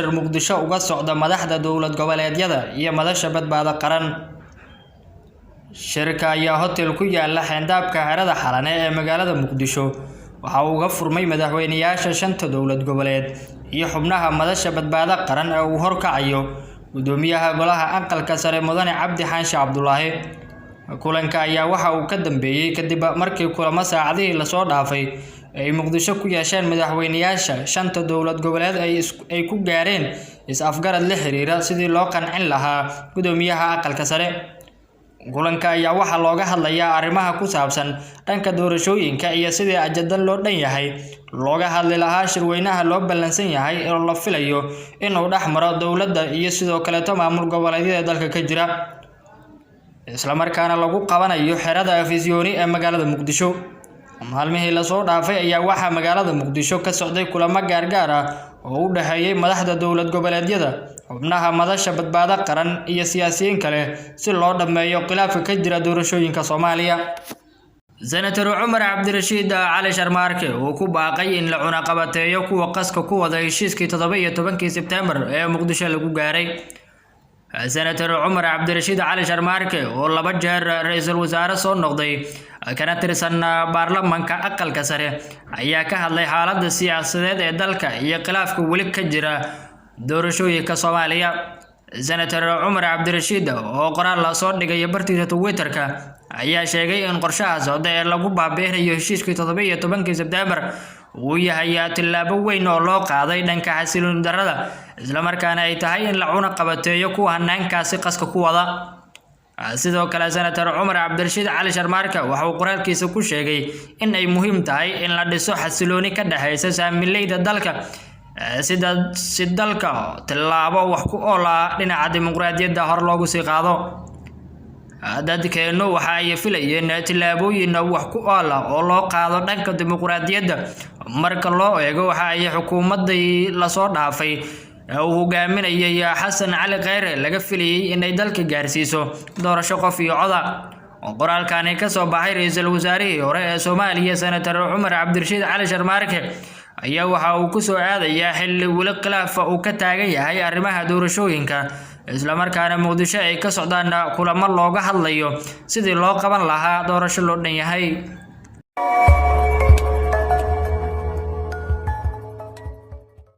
Shir Muqdisho uga socda madaxda dowlad goboleedyada iyo madasha Badbaado Qaran. Shirka ayaa hotel ku yaala xeyndaabka xerada Xalane ee magaalada Muqdisho waxa uu uga furmay madaxweynayaasha shanta dowlad goboleed iyo xubnaha madasha Badbaado Qaran ee uu horkacayo gudoomiyaha golaha aqalka sare Mudane Cabdi Xaashi Cabdulaahi. Kulanka ayaa waxa uu ka dambeeyay kadib markii kulamo saacadihii lasoo dhaafay ay Muqdisho ku yeesheen madaxweynayaasha shanta dowlad goboleed ay ku gaareen is-afgarad la xiriira sidii loo qancin lahaa gudoomiyaha aqalka sare. Kulanka ayaa waxaa looga hadlayaa arrimaha ku saabsan dhanka doorashooyinka iyo sidii ajanda loo dhan yahay looga hadli lahaa shirweynaha loo ballansan yahay oo la filayo inuu dhex maro dowladda iyo sidoo kaleeto maamul goboleedyada dalka ka jira, isla markaana lagu qabanayo xerada Afisyooni ee magaalada Muqdisho. Maalmihii lasoo dhaafay ayaa waxaa magaalada Muqdisho ka socday kulamo gaargaar ah oo u dhexeeyay madaxda dowlad goboleedyada, xubnaha madasha Badbaado Qaran iyo siyaasiyiin kale si loo dhammeeyo khilaafka ka jira doorashooyinka Soomaaliya. Senator Cumar Cabdirashiid Cali Sharmaarke uu ku baaqay in la cunaqabateeyo kuwa qaska ku wada heshiiskii 17-kii Sebtembar ee Muqdisho lagu gaaray. Senator Cumar Cabdirashiid Cali Sharmaarke oo laba jeer ra-iisul wasaare soo noqday kana tirsan baarlamaanka aqalka sare ayaa ka hadlay xaaladda siyaasadeed ee dalka iyo khilaafka weli ka jira doorashooyinka Soomaaliya. Senator Cumar Cabdirashiid oo qoraal la soo dhigay bartiisa Twitter-ka ayaa sheegay in qorshaha socda ee lagu baabi'inayo heshiiskii 17-kii Sebtembar uu yahay tillaabo weyn oo loo qaaday dhanka xasilooni darrada, isla markaana ay tahay in la cunaqabateeyo kuwa hanaankaasi qaska ku wada. Sidoo kale, Senator Cumar Cabdirashiid Cali Sharmaarke waxa uu qoraalkiisa ku sheegay in ay muhiim tahay in la dhiso xasilooni ka dhexeysa saamileyda dalka sida si dalka tillaabo wax ku ool ah dhinaca dimuqraadiyadda hor loogu sii qaado. Dadkeennu waxa ay filayeen tillaabooyin wax ku ool ah oo loo qaado dhanka dimuqraadiyadda marka loo eego waxa ay xukuumaddii lasoo dhaafay uu hogaaminayay Xasan Cali Kheyre laga filayay inay dalka gaarsiiso doorasho qof iyo coda. Qoraalkani ka soo baxay ra-iisul wasaarihii hore ee Soomaaliya, Senator Cumar Cabdirashiid Cali Sharmaarke, ayaa waxa uu ku soo aadayaa xilli weli khilaafa uu ka taagan yahay arrimaha doorashooyinka, islamarkaana Muqdisho ay ka socdaan kulamo looga hadlayo sidii loo qaban lahaa doorasho loo dhan yahay.